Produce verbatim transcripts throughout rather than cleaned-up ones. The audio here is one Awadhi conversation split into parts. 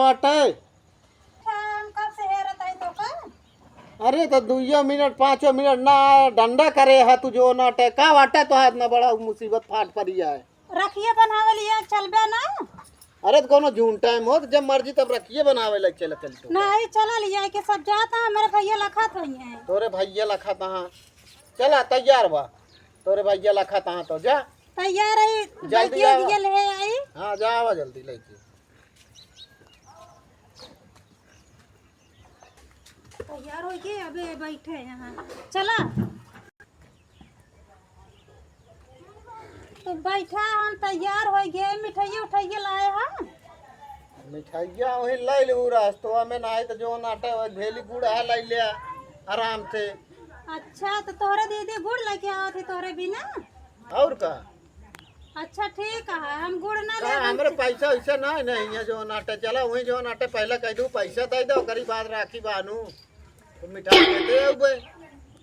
बाटे। हम कब से हेरत हई तोका? अरे तो दुइयो मिनट, पाँचो मिनट ना आए, डंडा करे है तू जो ना टे। का बाटे तो हाथ ना बड़ा मुसीबत फाट पड़ी है। रखिए बनावे लिए चलबे ना। अरे तो कोनो जून टाइम हो तो जब मर्जी तब रखिए बनावे लग चल चल तू। नहीं चला लिया के सब जाता है, मेरे भैया लखत होई है। तोरे भैया लखत हाँ। चला तैयार बा। तोरे भैया लखत हाँ तो जा। तैयार है, जल्दी बैठिए आवा। दिए ले आई। हाँ जा आवा जल्दी लेके। तैयार हो गए, अबे बैठे यहाँ। चला। तो बैठा, हम तैयार हो गए, मिठाइया उठाइया लाए हम। मिठाइया वही लै लेहू रास्तवा में, नाहीं तो जौन आटे वही भेली गुड़ है लै ले आराम से। अच्छा, तो तोहरे दीदी गुड़ लेके आवत है तोहरे बिना? और का? अच्छा ठीक है, हम गुड़ ना का लेबे। हमरे पैसा वैसा ना है, नहीं है जौन आटे चला वही जौन आटे पहले कह दू पैसा दे दो, ओकरी बाद राखी बानू। तो मिठाई देते अउबे।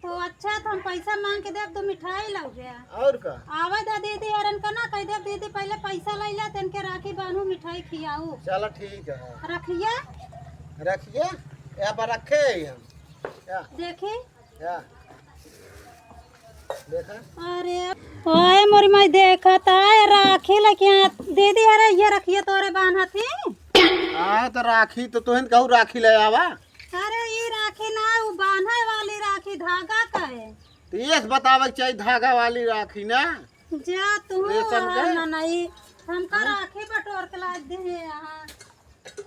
तो अच्छा, तो हम पैसा मांग के देब, तो मिठाई लाओगे? और का? आवे दा दीदी हरन का ना कह देब, दीदी पहले पैसा ले ले, तन के राखी बांधू, मिठाई खियाऊ। चला ठीक है। रखिए। रखिए, यहाँ पर रखे हैं हम। या। देखी। या। देखा। अरे, ओए मोरी माई, देखा ता राखी लेके आ, दीदी हरे ये रखिए तोरे बांधत ही। हाँ, तो राखी तो तुहिन कहू राखी ले आवा। अरे, ई राखी ना, उ बान्हे वाली राखी, धागा का है। तो ये से बतावे के चाहिए, धागा वाली राखी ना। जा तू रेशम के? ना, ना, ई हमका हाँ? राखी बटोर के ला दे यहाँ।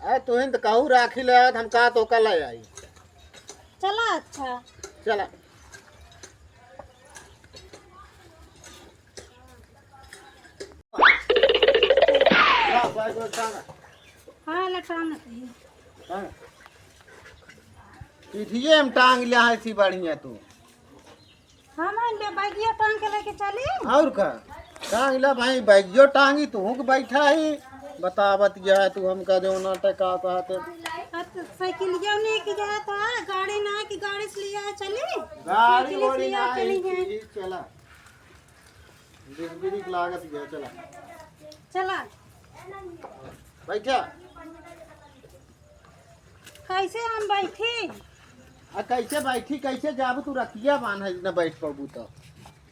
अरे, तुहिन तो कहू राखी ले आवत, हम कहा तो का ले आई। चला, अच्छा। चला। ला, बैग वैग टांगा। हाँ, लटाना चाहिए। हाँ। पीठिए में टांग लिया है इसी बढ़िया तू। हम हैं ले बैगिया टांग के लेके चली। और का? टांग ला भाई, बैगियो टांगी, तू के बैठा ही। बतावत गया है तू हमका जो ना टका कहते। अब तो साइकिलिया नहीं की जाए तो, हाँ, गाड़ी ना कि गाड़ी से लिया चली। गाड़ी साइकिल से वोड़ी लिया ना चली है। चला। बिजबिरी के लागत गया, चला। चला। बैठा। कैसे हम बैठी? आ, कैसे बैठी, कैसे जाबू? तू रखिया बांध है, न बैठ पाबू तो।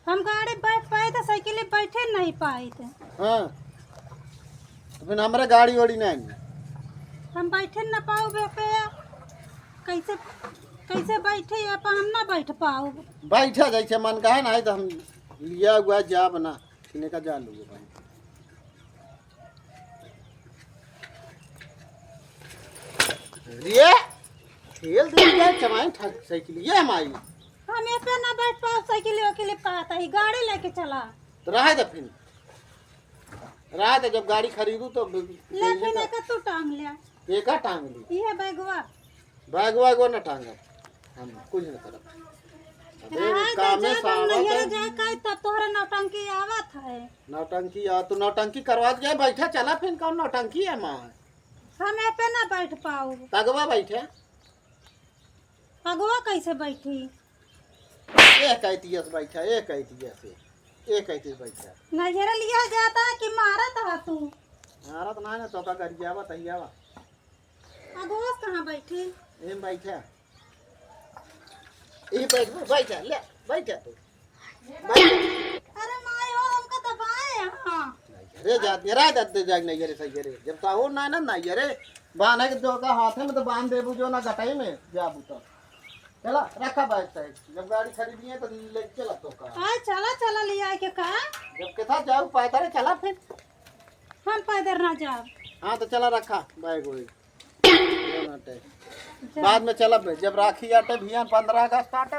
हम गाड़ी बैठ पाई तो साइकिल बैठे नहीं पाई थे। हाँ। तो फिर हमरा गाड़ी वाड़ी नहीं। हम बैठे न पाऊ बे पे। कैसे, कैसे बैठे ये पर हम ना बैठ पाऊ। बैठा जैसे मन का है ना, तो हम लिया हुआ जाब ना, किने का जा लूँगा भाई। रे, ठेल दे दिया चमाई ठा-, साइकिल, ये हमारी। हम ए पे ना बैठ पाओ, साइकिल वाइकिल कहता ही, गाड़ी लेके चला। तो रहा दे फिर। रहा दे, जब गाड़ी खरीदू तो ब-, ले ले फिर जा। एका तू टांग ले। एका टांग ली। ये बैगवा। बैग वैग न टांगब, हम कुछ न करब। अबे रहा दे, कामे जब हम सावत नैहर है। जाए काई तब तोहरा नौटंकी आवत है। नौटंकी आ, तू नौटंकी करवा दे, बैठा चला फिर कौन नौटंकी है माँ? हम ए पे ना बैठ पाऊ। तगवा बैठे। अगवा कैसे बैठी? ए कहती है बैठा, ए कहती है से, ए कहती है बैठा। नैहर लिया जाता है कि मारत है तू? मारत ना है ना, तो का गरियावा तहियावा। अगोस कहाँ बैठी? एम बैठा। ई बैठ, बैठा, ले, बैठा तू। बैठा। अरे माई हो, हमका दबाए यहाँ। अरे जात, ये राय दे जाग नहीं, अरे सही, अरे। जब साहू ना, ना, ना, अरे। बांधे के जो का हाथे में तो बांध देबू जो ना गटाई में, जाबू तो। चला, रखा बैग सैग। जब गाड़ी खरीदी है तो ले चला तो का। आ, चला, चला, ले आए के का? जब के था जाऊ पैदल चला फिर। हम पैदल ना जाब। हाँ, तो चला रखा बैग वैग। जौन आटे। जा। बाद में चलब, जब राखी आटे, भियान पन्द्रह अगस्त आटे।